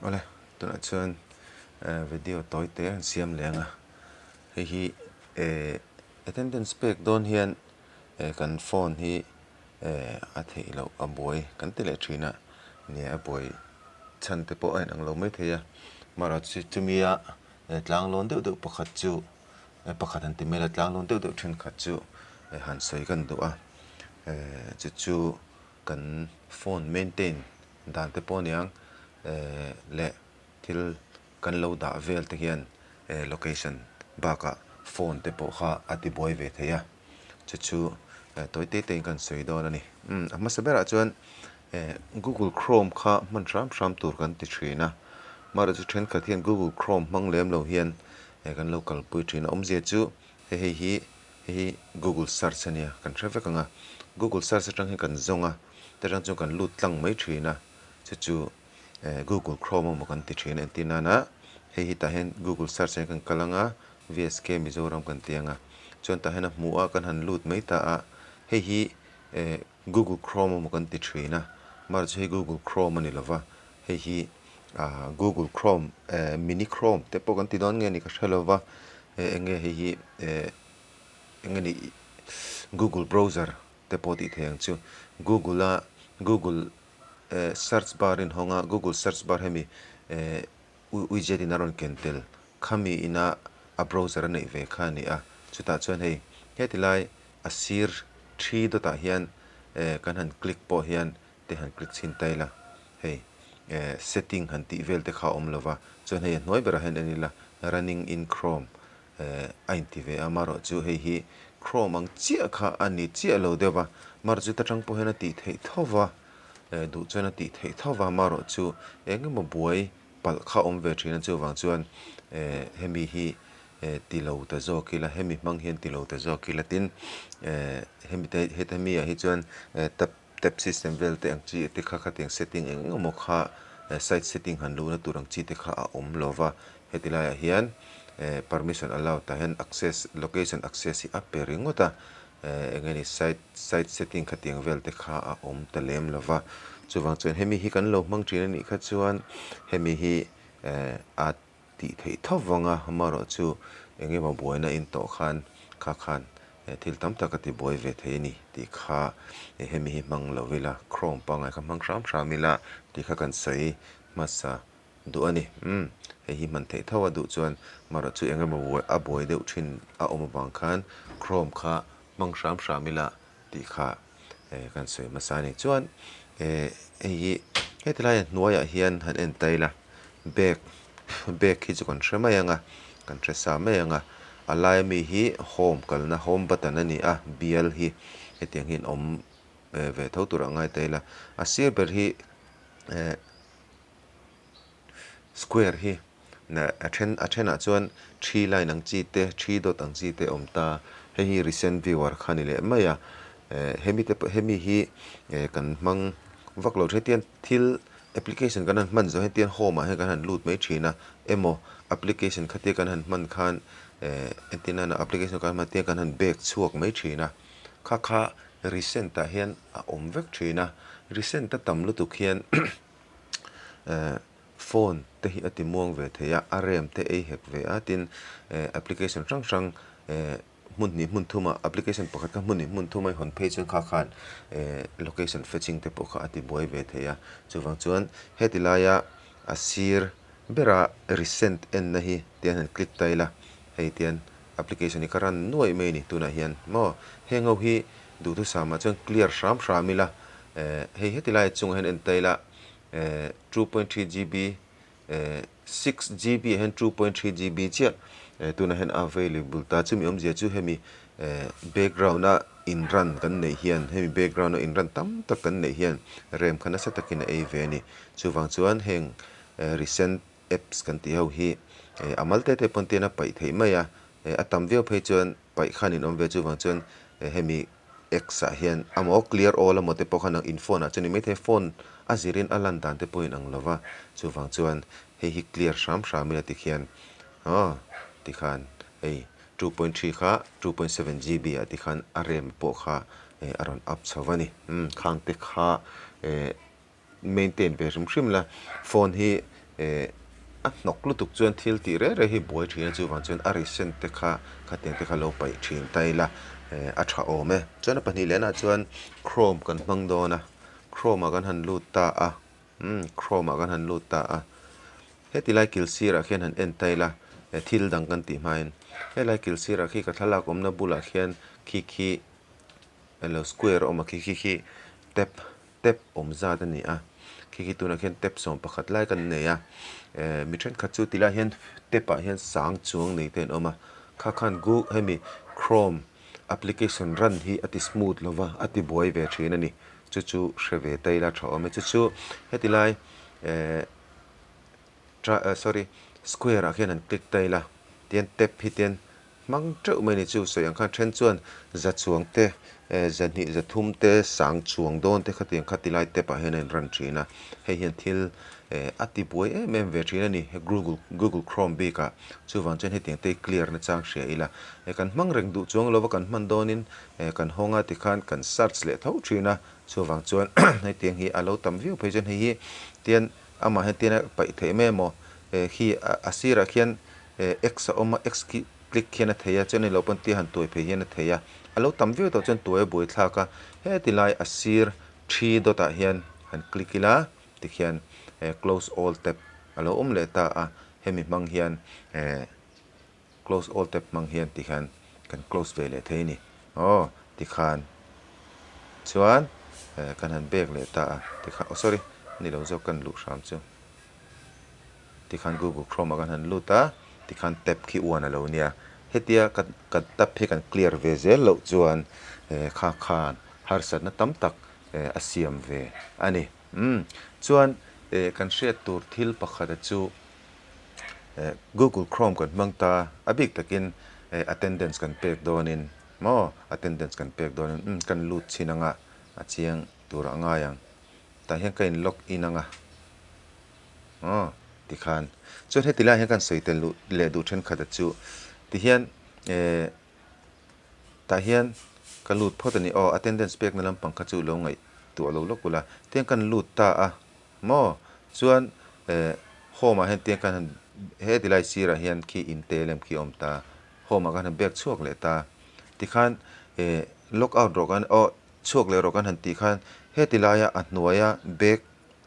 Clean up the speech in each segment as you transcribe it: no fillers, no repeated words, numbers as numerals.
Awle, tunah chuan video tawi te an siam leh ang a, hei hi eh attendance pek dawn hian eh kan phone hi eh a theih loh a buai kan ti leh thin a, nia a buai chhan te pawh a inang lo maithei a, amaherawhchu chumi a tlang lawn deuh deuh pakhat chu pakhat an ti mai la tlang lawn deuh deuh thenkhat chu han sawi kan duh a, eh chu chu kan phone maintain dan te pawh aniang eh leh thil kan lo dah vel te hian eh location bakah phone te pawh kha a ti buai ve thei a chu chu eh tawi te te in kan sawi dawn a ni umm a hmasa berah chuan eh google chrome kha hman hram hram tur kan ti thin a amaherawhchu thenkhat hian google chrome hmang lem lo hian eh kan lo kalpui thin a awmzia chu hei hei hi Hei hi Google search a nia, kan hre vek ang a. Google search atang hian kan zawng a, ta tang chuan kan lut tlang mai thin a, chu chu Google Chrome emaw kan ti thin a entir nana hei hi tah hian Google search ah hian kan kal ang a, VSK Mizoram kan ti ang a, chuan tah hian a hmuh a kan han lut mai ta a, hei hi Google Chrome emaw kan ti thin a, amaherawhchu hei Google Chrome a ni lova, hei hi Google Chrome mini Chrome te pawh kan ti dawn nge ni ka hre lova, eng nge hei hi eng nge ni Google browser te pawh tih theih ang chu, Google a Google search bar in hawng a, Google search bar hemi widget in a rawn ken tel khami ina a browser a neih ve kha a ni a, chutah chuan hei heti lai a sir thi dawtah hian kan han click pawh hian te han click chhin ta ila hei setting han tih vel te kha a awm lova chuan hei a hnuai berah hian en ila running in chrome a inti ve a amaherawhchu hei hi chrome ang chiah kha a ni chiah lo deuh va amaherawhchu ta tang pawh hian a tih theih tho va duh chuan a tih theih tho va amaherawhchu eng emaw buai palh kha a awm ve thin a chuvang chuan hemi hi ti lo ta zawk ila hemi hmang hian ti lo ta zawk ila tin hemi te hemi ah hi chuan tap tap system vel te ang chi te kha khatiang setting eng eng emaw kha site setting han luhna tur ang chi te kha a awm lo va heti laiah hian permission allowed tah hian access location access hi a pe ringawt a eng nge ni site site setting khatiang vel te kha a awm ta lem lo va chuvang chuan hemi hi kan lo hmang thin a nih kha chuan hemi hi a tih theih tho vang a, amaherawhchu eng emaw buaina in tawh khan kha khan thil tam tak a ti buai ve thei a ni tih kha hemi hi hmang lo ila Chrome pangngai kha hmang hram hram ila tih kha kan sawi hmasa duh a ni. Umm hei hi hman theih tho a duh chuan amaherawhchu eng emaw a buai deuh thin a awm avang khan Chrome kha hmang hram hram ila tih kha kan sawi hmasa a ni. Chuan hei hi heti laia hnuaiah hian han en ta ila bag bag hi chu kan hre mai ang a, kan hre sa mai ang a, a laia mi hi home kalna home button a ni a, bial hi hetiang hian awm ve tho turah ngai ta ila, a sir ber hi eh. Square hi a then a thenah chuan three line ang chi te three dot ang chi te a awm ta hei hi recent viewer kha a ni leh mai a eh hemi te pawh hemi hi eh kan hmang vak lo hetiang thil application kan han hman zawh hetiang home ah hian kan han lut mai thin a emaw application khatia kan han hman khan eh entir nana application kan hman tiang kan han back chhuak mai thin a kha kha recent ah hian a awm vek thin a recent a tam lutuk hian. Phone te hi a ti muang ve thei a, a rem te ei hek ve a, tin application hrang hrang hmun hnih hmun thuma application pakhat kha hmun hnih hmun thuma i hawn phei chuan kha khan location fetching te pawh kha a ti buai ve thei a, chuvang chuan heti laia a sir bera recent enna hi tian han click ta ila hei tian application hi ka run nuaih mai a ni tunah hian maw heng ho hi duhthusam ah chuan clear hram hram ila hei heti laia chungah hian en ta ila 2.3 GB 6 GB ah hian 2.3 GB chiah tunah hian a available ta chumi awmzia chu hemi background a in run kan neih hian hemi background a in run tam tak kan neih hian rem kha nasa takin a ei ve a ni chuvang chuan heng recent apps kan tih ho hi a mal te te pawn tian a paih theih mai a a tam viau phei chuan paih khan in awm ve chuvang chuan hemi X ah hian amaw clear all amaw te pawh khan ang in phone ah chuan ni maithei phone a zirin a lan dan te pawh in ang lo va chuvang chuan hei hi clear hram hram ila tikhian aw tikhan hei 2.3 kha 2.7 GB ah tikhan a rem pawh kha a rawn up chho va ni umm khang te kha eh maintain ve hrim hrim la phone hi. Eh a hnawk lutuk chuan thil tih reh reh hi buai thin a chuvang chuan a recent te kha khatiang te kha lo paih thin ta ila eh a tha awm e. Chuan a pahnih lehna ah chuan chrome kan hmang dawn a chrome ah kan han lut ta a umm chrome ah kan han lut ta a heti lai kil sirah khian han en ta ila eh thil dang kan tih hmain helai kil sirah khi ka thlalak awmna bulah khian khi khi elo square a awm a khi khi khi tab tap awm zat a ni a khi khi tunah khian tap 11 lai kan nei a eh mi thenkhat chu tilai hian tap ah hian sang chuang nei te an awm a kha khan gu hemi chrome application run hi a ti smooth lo va a ti buai ve thin a ni chu chu hre ve ta ila tha awm e chu chu heti lai eh sorry square ah khian han click ta ila tihian tap hi tian Hmang teuh mai ni chu sawi ang khan then chuan za chuang te eh zahnih zathum te sang chuang dawn te khatiang kha tilai tep ah hian a inran thin a, hei hian thil eh a ti buai em em ve thin a ni he Google Google Chrome bik ah chuvang chuan hetiang te hi clear na chang hria ila eh kan hmang reng duh chuang lova kan hman dawnin eh kan hawng a tikhan kan search leh tho thin a chuvang chuan hetiang hi a lo tam viau phei chuan hei hi tian amah hian tian a paih theih mai emaw eh khi a sirah khian Eh X a awm a, X khi click khian a thei a, chuan ilo pawn tia han tuai phei hian a thei a, a lo tam viau tawh chuan tuai a buai thlak a, heti lai a sir thi dawt ah hian han click ila tikhian eh close all tab a lo awm leh ta a, hemi hmang hian eh close all tab hmang hian tikhian kan close ve leh thei a ni aw tikhan chuan eh kan han back leh ta a tikhan aw sorry ni lo zawk kan luh hram chu. Tikhan Google Chrome ah kan han lut a, tikhan tab khi uan a lo nia. Hetia kan kan tab hi kan clear ve zel loh chuan eh kha khan harsatna tam tak eh a siam ve a ni. Umm chuan eh kan hriat tur thil pakhata chu eh Google Chrome kan hmang ta a bik takin eh attendance kan pek dawnin maw attendance kan pek dawnin umm kan lut chhin anga a chiang tur a ngai ang. Tah hian ka in log in anga. Aw, tikhan. Chuan heti lai hian kan sawi tel luh leh duh thenkhat a chu. Tihian eh tah hian ka lut phawt a ni. Aw, attendance pekna lampang kha chu lo ngaihtuah lo lawk ula. Tihian kan lut ta a maw? Chuan eh home ah hian tiang kan han heti lai sirah hian khi in te lem khi a awm ta. Home ah khan han bek chhuak leh ta. Tikhan eh log out rawh kan aw chhuak leh rawh kan han tih khan heti laia a hnuaia bag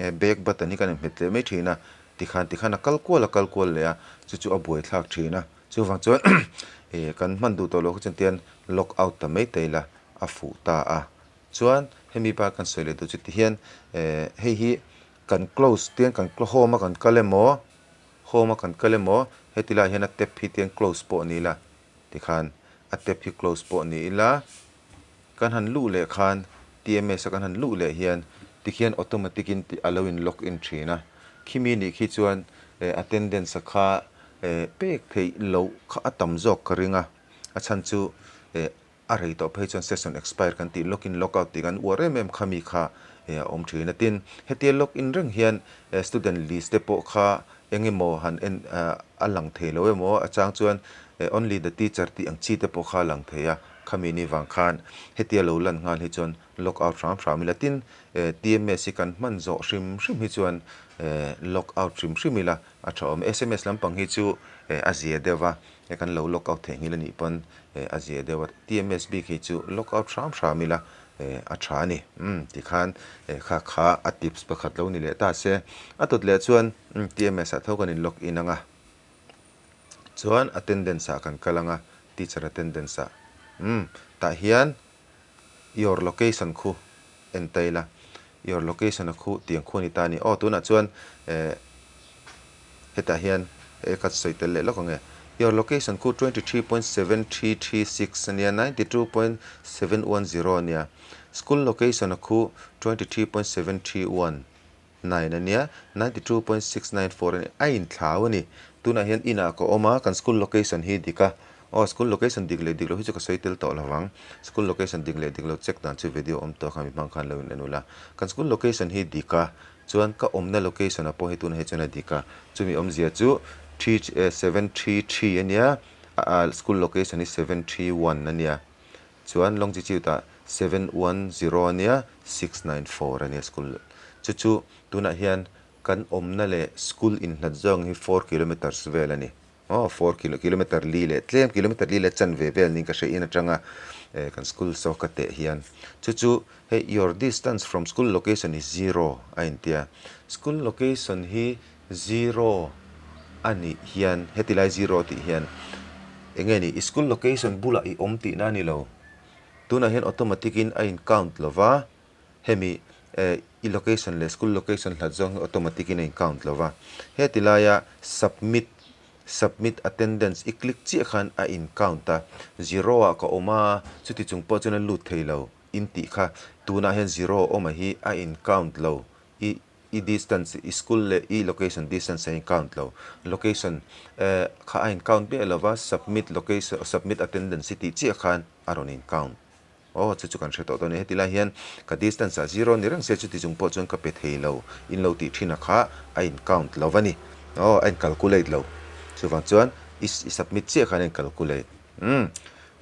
eh back button hi kan inhmet leh mai thin a, tikhan tikhan a kal kual a kal kual leh a, chu chu a buaithlak thin a, chuvang chuan eh kan hman duh tawh loh kha chuan tian log out ta mai ta ila a fuh ta a, chuan hemi bak kan sawi leh duh chu tihian eh hei hi kan close tian kan home a kan kal emaw home a kan kal emaw heti lai hian a tab hi tian close pawh ni ila tikhan a tab hi close pawh ni ila. Kan han luh leh khan TMS a kan han luh leh hian tikhian automatic in a lo in log in thin a, khimi nih khi chuan attendance a kha pek theih loh kha a tam zawk ka ring a, a chhan chu a rei tawh phei chuan session expire kan tih log in log out tih kan uar em em kha mi kha a awm thin a, tin hetia log in reng hian student list te pawh kha eng emaw han en a lang thei lo emaw a chang chuan only the teacher tih ang chi te pawh kha a lang thei a. Khami ni vang khan hetia lo lan nghal hi chuan log out hram hram ila tin TMS hi kan hman zawh hrim hrim hi chuan log out hrim hrim ila a tha awm. Sms lampang hi chu a zia deuh va, kan lo log out theih nghil a nih pawn a zia deuh a, TMS bik hi chu log out hram hram ila a tha a ni. Umm tikhan kha kha a tips pakhat lo ni leh ta se. A tawt leh chuan TMS ah tho kan in log in ang a. Chuan attendance ah kan kal anga, teacher attendance ah. Umm, tah hian your location khu en ta ila, your location a khu tiang khu a ni ta a ni. Aw tunah chuan eh hetah hian eh ka sawi tel leh lawk ang e. Your location khu 23.7336 a nia, 92.710 a nia. School location a khu 23.731. Nine a nia, 92.694 a ni, a inthlau a ni. Tunah hian inah ka awm a, kan school location hi dik a, aw school location dik leh dik loh hi chu ka sawi tel tawh lo vang, school location dik leh dik loh check dan chu video awm tawh kha mi hmang khan lo in en ula. Kan school location hi dik a, chuan ka awmna location ah pawh hi tunah hi chuan a dik a, chumi awmzia chu three 733 a nia, school location hi 731 a nia, Chuan longitude ah 710 a nia, 694 a nia school chu chu tunah hian kan awmna leh school inhlat zawng hi four kilometres vel a ni. Aw four kilo kilometre li leh tlem kilometre li leh chanve vel niin ka hre in atanga eh kan school saw ka teh hian chu chu hei your distance from school location is zero a intia school location hi zero a nih hian heti lai zero tih hian eng nge ni i school location bulah i awm tihna a ni lo tunah hian automatic in a in count lo va hemi eh i location leh school location hlat zawng hi automatic in a in count lo va heti laia submit submit attendance i click chiah khan a in count a zero ah ka awm a chuti chung pawh chuan a lut thei lo in tih kha tunah hian zero awm a hi a in count lo i i distance i school leh i location distance a in count lo location eh kha a in count miah lo va submit location submit attendance i tih chiah khan a rawn in count. Aw, chu chu kan hre tawh dawn e. Heti lai hian ka distance ah zero ni reng se chuti chung pawh chuan ka pe thei lo in lo tih thin a kha a in count lo va ni. Aw, a in calculate lo. Chuvang chuan i i submit chiah khan a in calculate. Umm,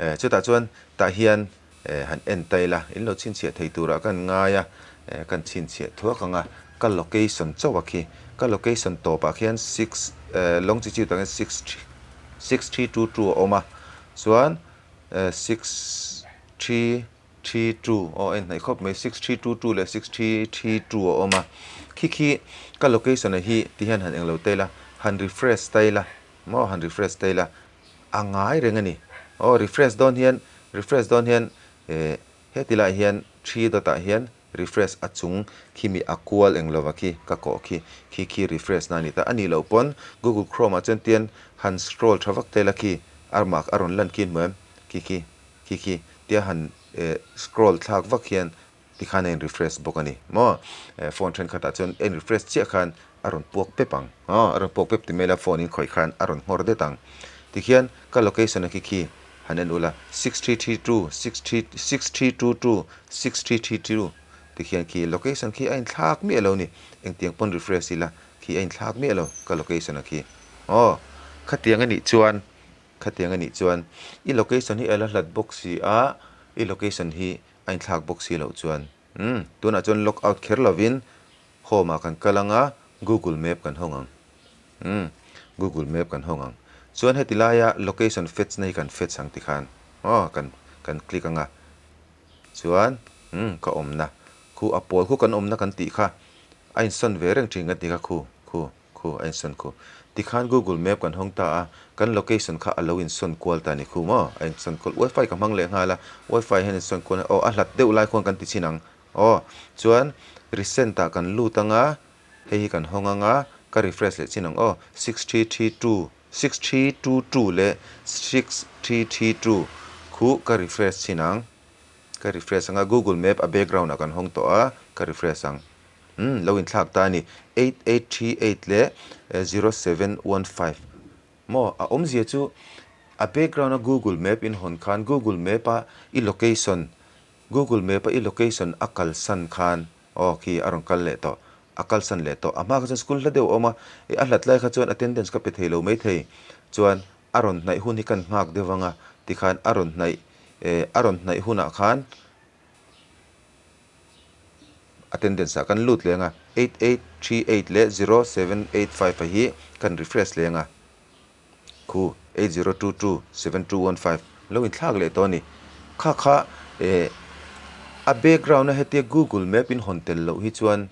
eh chutah chuan tah hian eh han en ta ila in lo chhinchhiah thei turah kan ngai a, eh kan chhinchhiah thuak ang a, ka location chauh a khi, ka location tawpah khian six eh longitude ah khian six three 6322 a awm a, chuan Six three three two aw en hnaih khawp mai 6322 leh 6332 a awm a khi khi ka location a hi ti hian han englo ta ila han refresh ta ila maw han refresh ta ila a ngai reng a ni aw refresh dawn hian refresh dawn hian eh heti lai hian three dot ah hian refresh a chung khi mi a kual eng lova khi ka kawh khi khi khi refresh na a ni ta a nih loh pawn Google Chrome ah chuan tian han scroll tha vak ta ila khi a mark a rawn lan khi hmu em khi khi khi khi tia han eh scroll thlak vak hian tikhan a in refresh bawk a ni maw eh phone thenkhat ah chuan a in refresh chiah khan a rawn puak pep ang aw a rawn puak pep ti mai ila phone in khawih khan a rawn nghawr det ang tikhian ka location a khi khi han en ula 6332 6322 6332 tikhian khi location khi a inthlak miah lo ni engtiang pawn refresh ila khi a inthlak miah lo ka location a khi aw khatiang a nih chuan khatiang a nih chuan i location hi a la hlat bawk si a i location hi a inthlak bawk si loh chuan umm tunah chuan log out kher lovin home ah kan kal ang a google map kan hawng ang umm google map kan hawng ang chuan heti laia location fetch na hi kan fetch ang tikhan aw kan kan click ang a chuan umm ka awmna khu a pawl khu kan awmna kan tih kha a insawn ve reng thin kan tih kha khu khu khu a insawn khu tikhan google map kan hawng ta a kan location kha a lo insawn kual ta a ni khu maw a insawn kual wifi ka hmang leh nghal a wifi hian insawn kual aw a hlat deuh lai khuan kan ti chhin ang Aw, chuan recent ah kan lut anga, hei hi kan hawng anga, ka refresh leh chin ang aw, 6332, 6322 leh 6332 khu ka refresh chin ang, ka refresh anga, Google Map a background ah kan hawng tawh a, ka refresh ang. Umm, lo inthlak ta a ni, 8838 leh 0715 maw, a awmzia chu a background a Google Map in hawn khan Google Map a i location Google Map a i location a kalsan khan aw khi a rawn kal leh tawh, a kalsan leh tawh. A hma kha chuan school hla deuh a awm a, i a hlat lai kha chuan attendance ka pe thei lo mai thei. Chuan a rawn hnaih hun hi kan nghak deuh ang a, tikhan a rawn hnaih eh a rawn hnaih hunah khan attendance ah kan lut leh ang a, 8838 leh 0785 a hi kan refresh leh ang a. Khu 8022 7215 lo inthlak leh tawh a ni. Kha kha eh a background a hetia Google Map in hawn tel loh hi chuan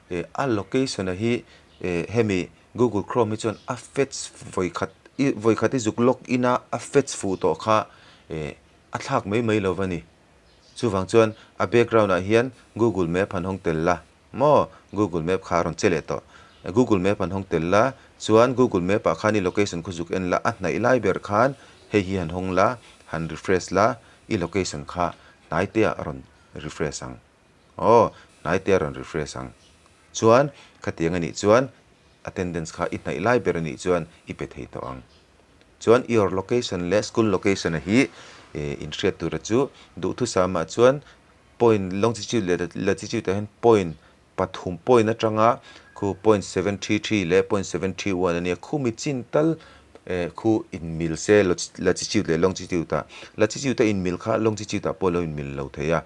eh a location a hi eh hemi Google Chrome hi chuan a fetch vawikhat i vawikhat i zuk log in a a fetch fuh tawh kha eh a thlak mai mai lo va ni. Chuvang chuan a background ah hian Google Map han hawng tel la. Maw? Google Map kha a rawn che leh tawh. Google Map an hawng tel la, chuan Google Map ah khan i location khaw zuk en la, a hnaih lai ber khan hei hi han hawng la, han refresh la, i location kha hnai te ah a rawn refresh ang. Aw, hnai te a rawn refresh ang. Chuan khatiang a nih chuan attendance kha i hnaih lai ber a nih chuan i pe thei tawh ang. Chuan your location leh school location a hi inhriat tura chu duhthusam ah chuan Point longitude leh latitude ah hian point pathum point atanga khu point 733 leh point 731 a nia khumi chin tal eh khu inmil se latitude leh longitude ah latitude a inmil kha longitude ah pawh a lo inmil lo thei a.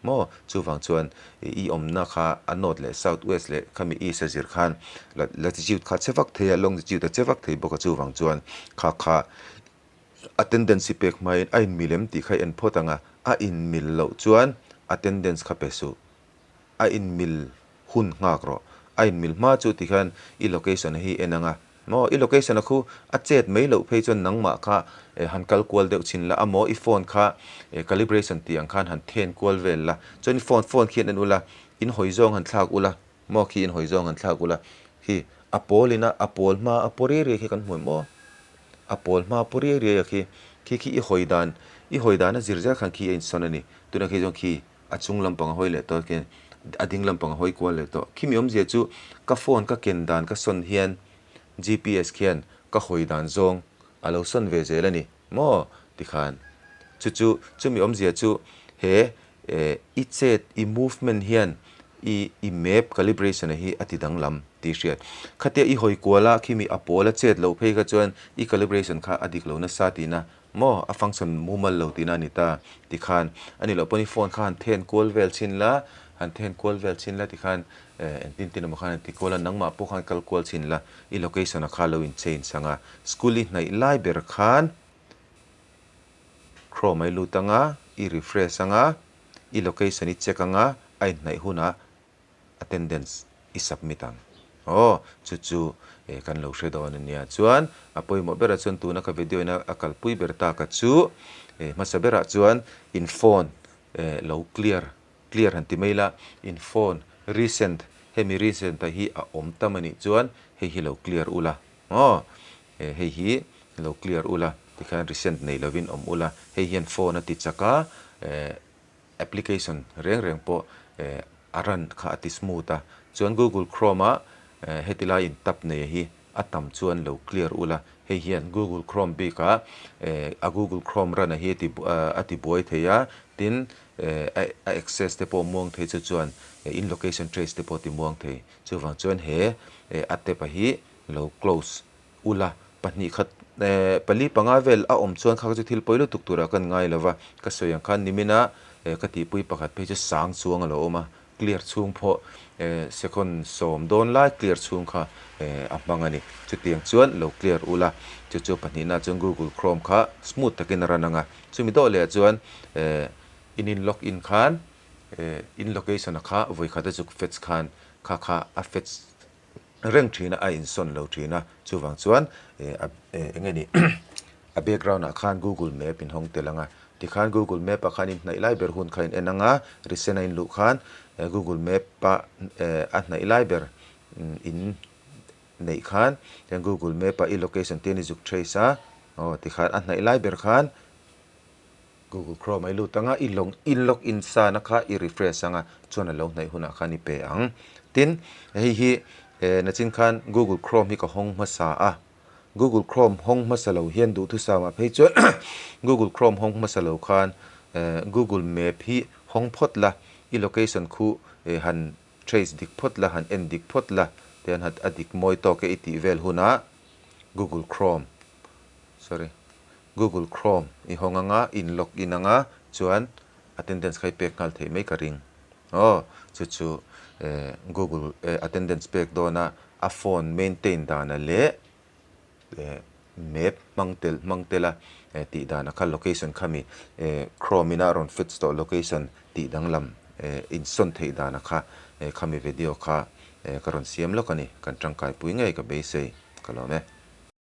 Maw? Chuvang chuan i awmna kha a north leh south, west leh khami east a zir khan latitude kha a che vak thei a, longitude a che vak thei bawk a, chuvang chuan kha kha attendance i pek hmain a inmil em tih kha i en phawt ang a, a inmil loh chuan attendance kha pe suh. A inmil hun nghak rawh. A inmil hma chu tikhian i location hi en ang a, maw? I location a khu a chet mai loh phei chuan nangmah kha han kal kual deuh chhin la, amaw i phone kha calibration tih ang khan han then kual vel la, chuan i phone phone khi an en ula, in hawi zawng han thlak ula, maw khi in hawi zawng han thlak ula, khi a pawl ina a pawl hma a paw riai riai khi kan hmu em aw? A pawl hma a paw riai riai a khi, khi khi i hawi dan, i hawi dan a zir zel khan khi a insawn a ni, tunah khi chuan khi a chung lampang a hawi leh tawh khian a ding lampang a hawi kual leh tawh. Khimi awmzia chu ka phone ka ken dan ka sawn hian GPS khian ka hawi dan zawng a lo sawn ve zel a ni maw tikhan chu chu chumi awmzia chu he eh i chet i movement hian i i map calibration a hi a ti danglam tih hriat. Khatia i hawi kual a khimi a pawl a chet loh phei kha chuan i calibration kha a dik lo nasa tihna Maw, a function mumal lo tihna a ni ta tikhan a nih loh pawhin i phone kha han then kual vel chhin la, han then kual vel chhin la tikhan eh engtin tin emaw khan han ti kual a, nangmah pawh khan kal kual chhin la, i location ah kha lo in change ang a, school i hnaih lai ber khan Chrome a i lut ang a, i refresh ang a, i location i check ang a, a inhnaih hunah attendance i submit ang. Aw, chu chu eh kan lo hre dawn a nia. Chuan a pawimawh berah chuan tuna ka video ina a kalpui ber taka chu eh hmasa berah chuan in phone eh lo clear, clear han ti mai ila, in phone recent, hemi recent ah hi a awm tam a nih chuan hei hi lo clear ula aw, eh hei hi lo clear ula tikhian recent nei lovin awm ula, hei hian phone a ti chak a eh Application reng reng pawh a run kha a ti smooth a, chuan Google Chrome ah heti lai in tab nei hi a tam chuan lo clear ula, hei hian Google Chrome bik ah a Google Chrome run a hi a ti buai thei a, tin a access te pawh muang thei chu chuan in location trace te pawh ti muang thei, chuvang chuan he a tab a hi lo close Ula, pahnih khat eh pali panga vel a awm chuan kha chu thil pawi lutuk turah kan ngai lo va, ka sawi ang khan nimina eh ka tihpui pakhat phei chu sang chuang a lo awm a, clear chhung pawh eh second sawm dawn lai clear chhung kha eh a hmang a ni. Chutiang chuan lo clear ula, chu chu pahnihna chuan Google Chrome kha smooth takin a run ang a, chumi dawh leh ah chuan eh in in log in khan eh in location a kha vawikhat a zuk fetch khan kha kha a fetch reng thin a, a insawn lo thin a, chuvang chuan eh a eh eng nge ni a background ah khan google map in hawng tel ang a, tikhan google map ah khan in hnaih lai ber hun kha in en ang a, recent a in luh khan eh google map ah eh a hnaih lai ber in neih khan tiang google map ah i location te in i zuk trace a, aw tikhan a hnaih lai ber khan. Google Chrome a i lut ang a, i lawng i log in sana kha i refresh ang a, chuan a lo hnaih hunah khan i pe ang. Tin, hei hi eh nachin khan Google Chrome hi ka hawng hmasa a, Google Chrome hawng hmasa lo hian duhthusam ah phei chuan Google Chrome hawng hmasa lo khan eh Google Map hi hawng phawt la, i location khu eh han trace dik phawt la, han en dik phawt la, tihian a dik mawi tawk e i tih vel hunah Google Chrome sorry. Google Chrome i hawng anga in log in anga chuan attendance kha i pek nghal theih mai ka ring. Aw chu chu eh Google eh attendance pek dawna a phone maintain dana leh eh map hmang tel hmang tela eh tih dana kha location khami eh Chrome ina a rawn fetch tawh location tih danglam eh insawn theih dana kha eh khami video kha eh ka rawn siam lawk a ni. Kan tangkaipui ngei ka beisei ka lawm e.